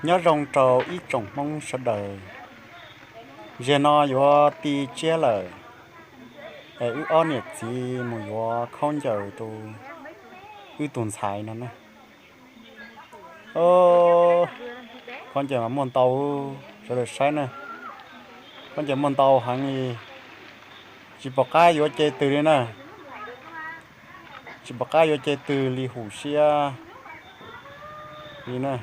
Nyob zoo rau ib tsoom Hmoob sawv daws. Zaum no yuav ti tsiab lawm, es wb ob niam txiv mus yuav khaub ncaws rau wb tus ntxhais no na. Khaub ncaws mas muaj ntau, sawv daws saib na. Khaub ncaws muaj ntau heev li, tsis pom qab yuav ce twg li na. Tsis pom qab yuav ce twg li, hum siab li na.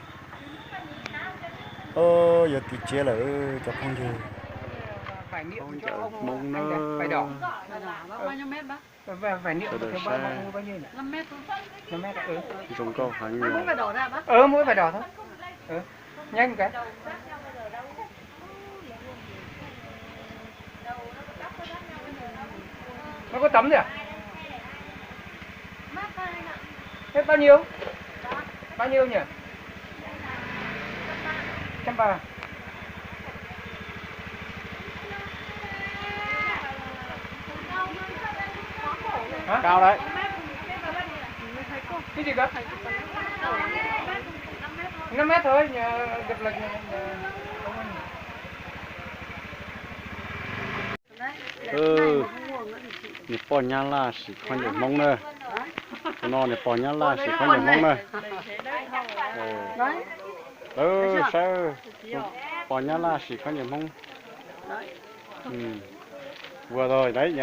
Yuav ti tsiab lawm cov phooj ywg. Hmoob na. Sawv daws saib. Zoo nkauj heev li. Nó có tấm nhỉ? Hết bao nhiêu? Bao nhiêu nhỉ? Trăm ba. Hả? Cao đấy. Cái gì cơ? Năm mét thôi, nhà, gập lệch nhà, nhà, không có gì. Niam pog Nyab Laj siv khaub ncaws Hmoob na. Tus no niam pog Nyab Laj siv khaub ncaws Hmoob na. Saib, pog Nyab Laj siv khaub ncaws Hmoob. Vừa rồi đấy nhỉ.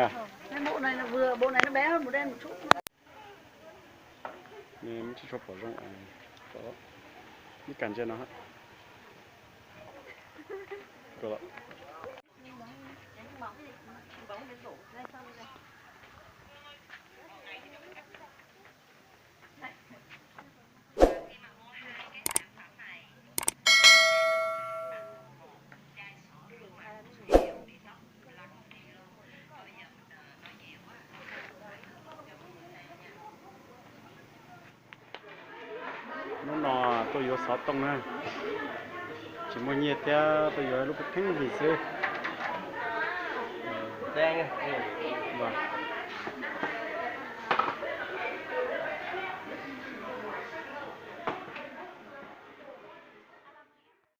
Nws tsis tshua pom zoo, ib kas ntsia no. Hnub no tuaj yuav xov tooj na, tsis muaj nyiaj thiab, tuaj yuav lub pheej yig xwb.